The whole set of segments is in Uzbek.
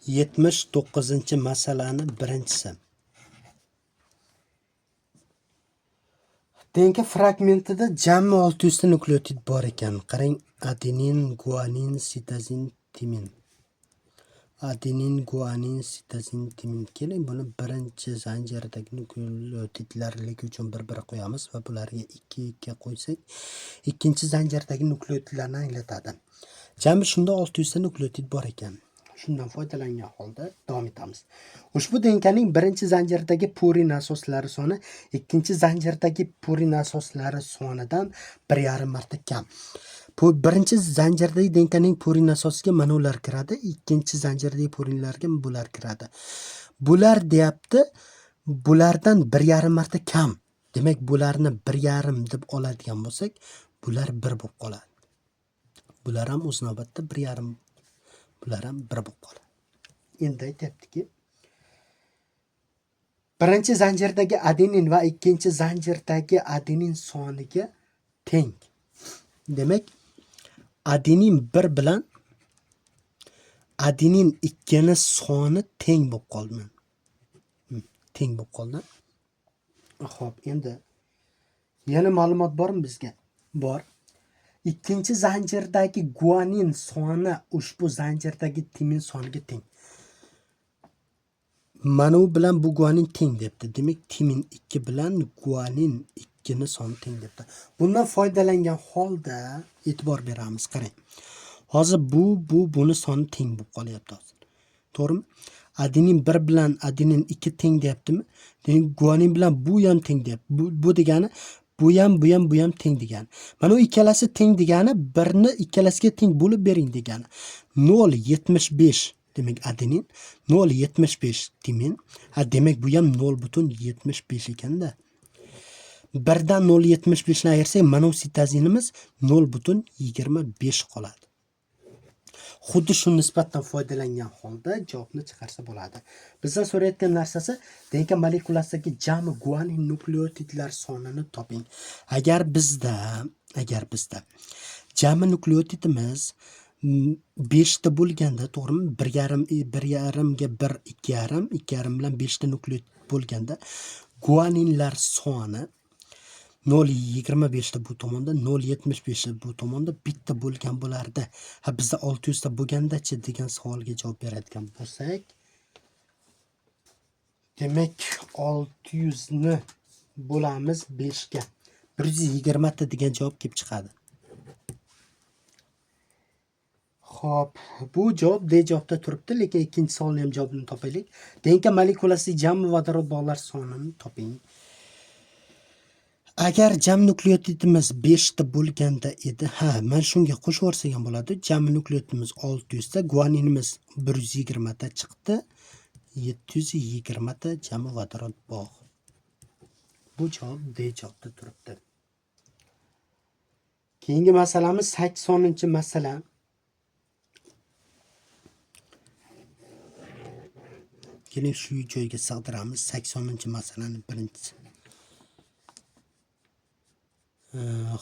79-masalani birinchisi. DNK fragmentida jami 600 ta nukleotid bor ekan. Qarang, adenin, guanin, sitozin, timin. Adenin, guanin, sitozin, timin. Keling, buni birinchi zanjirdagi nukleotidlarligi uchun bir-bir qo'yamiz va bularga 2-2 qo'ysak, ikkinchi zanjirdagi nukleotidlarni anglatadi. Jami shunda 600 ta nukleotid bor ekan. Shundan foydalangan holda davom etamiz. Ushbu DNKning birinchi zanjirdagi purin asoslari soni ikkinchi zanjirdagi purin asoslari sonidan 1,5 marta kam. Bu birinchi zanjirdagi DNKning purin asosiga mana ular kiradi, ikkinchi zanjirdagi purinlarga bular kiradi. Bular deyapti, bulardan 1,5 marta kam. Demak, bularni 1,5 deb oladigan bo'lsak, bular 1 bo'lib qoladi. Bular ham o'z navbatda 1,5, bular ham 1 bo'lib qoladi. Endi aytyaptiki, birinchi zanjirdagi adenin va ikkinchi zanjirdagi adenin soniga teng. Demak, adenin 1 bilan adenin 2 ni soni teng bo'lib qoldi. Teng bo'lib qoldi. Xo'p, endi yana ma'lumot bormi bizga? Bor. Ikkinchi zanjirdagi guanin soni ushbu zanjirdagi timin soniga teng. Mana u bilan bu guanin teng debdi. Demak, timin 2 bilan guanin 2 ni soni teng debdi. Bundan foydalangan holda e'tibor beramiz, qarang. Hozir bu buni soni teng bo'lib qolyapti hozir. To'g'rimi? Adenin 1 bilan adenin 2 teng deyaptimi? Demak, guanin bilan bu ham teng deyapti. Bu degani bu ham, bu ham, bu ham teng degani. Mana u ikkalasi teng degani birni ikkalasiga teng bo'lib bering degani. 0.75 demak adenin, 0.75 timin. Ha, demak bu ham 0.75 ekanda. 1dan 0.75 ni ayirsak, mana bu sitozinimiz 0.25 qoladi. Xuddi shu nisbatdan foydalangan holda javobni chiqarsa bo'ladi. Bizdan so'rayotgan narsasi DNK molekulasidagi jami guanin nukleotidlar sonini toping. Agar bizda jami nukleotidimiz 5 ta bo'lganda, to'g'rimi? 1,5, 1,5 ga 1, 2,5, 2,5 bilan 5 ta nukleotid bo'lganda guaninlar soni 0.25 ta bu tomonda, 0.75 ta bu tomonda bitta bo'lgan bo'lardi. Ha, bizda 600 ta bo'lganda-chi degan savolga javob beradigan bo'lsak, demak 600 ni bo'lamiz 5 ga. 120 ta degan javob kelib chiqadi. Xo'p, bu javob D javobda turibdi, lekin ikkinchi savolni ham javobini topaylik. DNK molekulasi jami vodorod bog'lar sonini toping. Agar jam nukleotidimiz 5 ta bo'lganda edi, ha, mana shunga qo'shib yuborsak ham bo'ladi. Jam nukleotidimiz 600 ta, guaninimiz 120 ta chiqdi. 720 ta jami vodorod bog'. Bu javob D javobda turibdi. Keyingi masalamiz 80-masala. Keling shu joyga sig'diramiz 80-masalani birinchisi.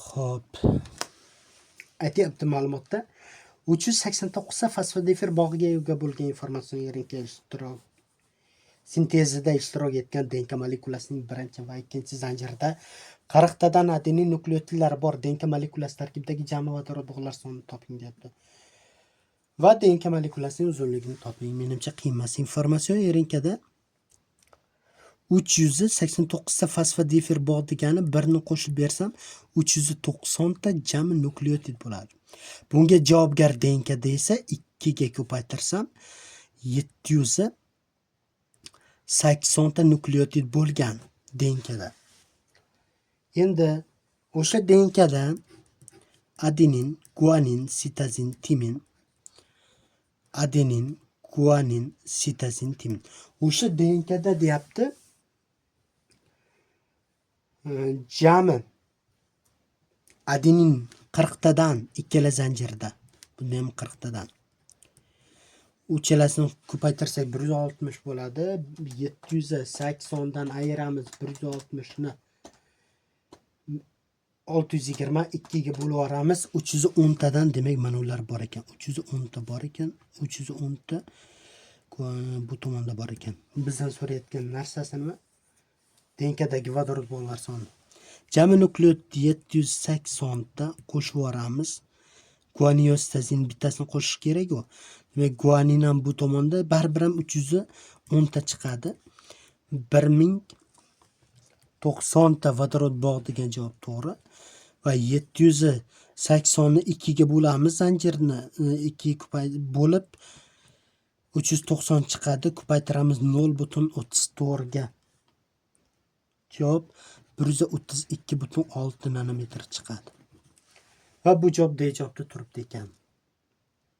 Xo'p. Aytyapti ma'lumotda 389 ta fosfodiefir bog'iga ega bo'lgan informatsion RNK ishtirok sintezida ishtirok etgan DNK molekulasining birinchi va ikkinchi zanjirida 40 tadan adenin nukleotidlari bor DNK molekulasi tarkibidagi jami vodorod bog'lar sonini toping deyapti. Va DNK molekulasining uzunligini toping. Menimcha qiyin emas. Informatsion RNKda 389 ta fosfodiefir bog' degani birni qo'shib bersam 390 ta jami nukleotid bo'ladi. Bunga javobgar DNKda esa 2 ga ko'paytirsam 780 ta nukleotid bo'lgan DNKda. Endi o'sha DNKda adenin, guanin, sitozin, timin, adenin, guanin, sitozin, timin. O'sha DNKda deyapti jami adenin 40 tadan ikkala zanjirda. Bunda ham 40 tadan. Uchalasini ko'paytirsak 160 bo'ladi. 780 dan ayiramiz 160 ni. 622 ga bo'lib yuboramiz. 310 tadan demak mana ular bor ekan. 310 ta bor ekan. 310 ta Bu tomonda bor ekan. Bizdan so'rayotgan narsasi nima? DNKdagi vodorod bog'lar soni. Jami nukleotid 780 ta qo'shib yuboramiz. Guanin yo sitozin bittasini qo'shish kerak-ku. Demak, guanin ham bu tomonda baribir ham 310 ta chiqadi. 1090 ta vodorod bog' degan javob to'g'ri. Va 780 ni 2 ga bo'lamiz, zanjirni 2 ga bo'lib 390 chiqadi, ko'paytiramiz 0,34 ga. Javob 132,6 nanometr chiqadi. Va bu javob D javobda turibdi ekan.